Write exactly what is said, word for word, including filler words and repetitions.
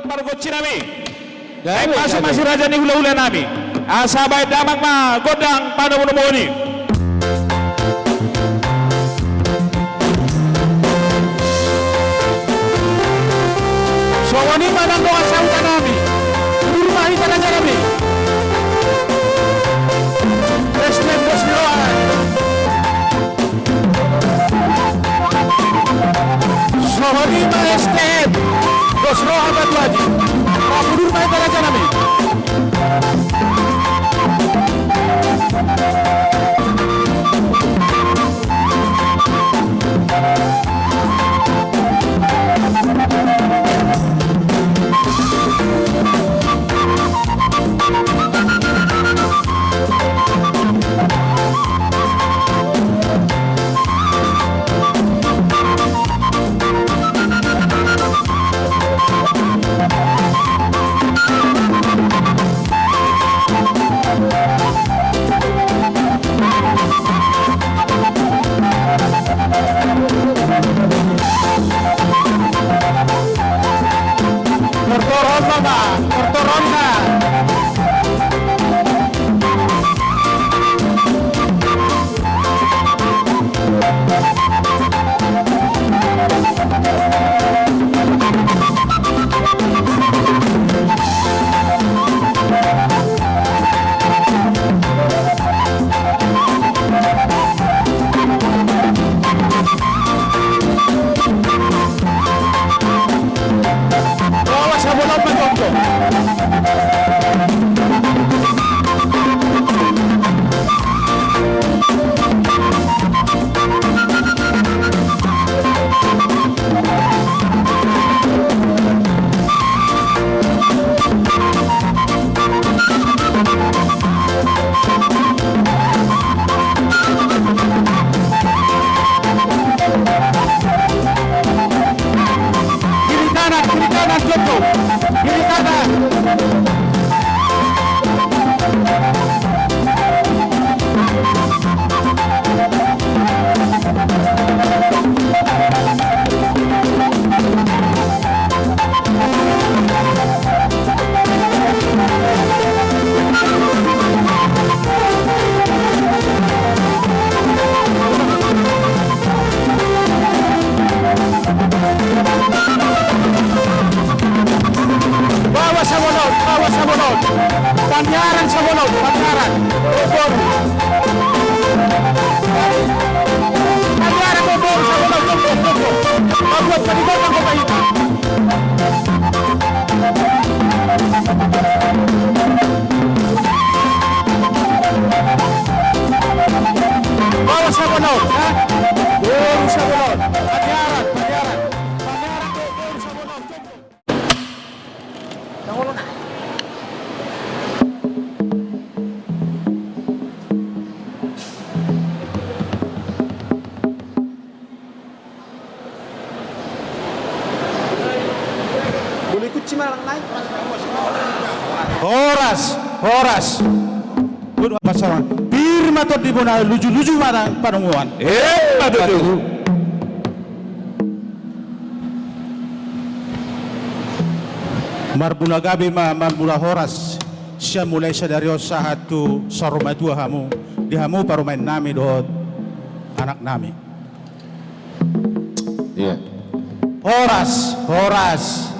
Pargonsi nami. Naeng masuk ma si raja ni hulahula nami. Asa baen damang ma gondang panomunomuon i. Songon i ma nang dongan sahuta nami. Udur ma hita raja nami. Resmen dos ni roha. Songon i ma S T M dos roha Batu Aji. Rapudur ma hita raja nami. Tortor on ma, tortor on ma. Bawa sabolon ma tongko. Kiri kanan, kiri kanan, Joko. Kiri kanan. Bawa sabolon, bawa sabolon. Paniaran sabolon, paniaran. Boru. Paniaran boru sabolon, tongko, tongko. Bawa paniaran kota hita. Bawa sabolon, ha? Boru sabolon. Paniaran, paniaran. Paniaran, boru sabolon. Horas, horas. Pir ma tondi bona, luju-luju ma nang panonguan. Emma tutu. Marmula gabe ma, marmula horas. Sian mulai sadari on sahat tu saur matua hamu, di hamu parumaen nami dohot anak nami. Horas, horas.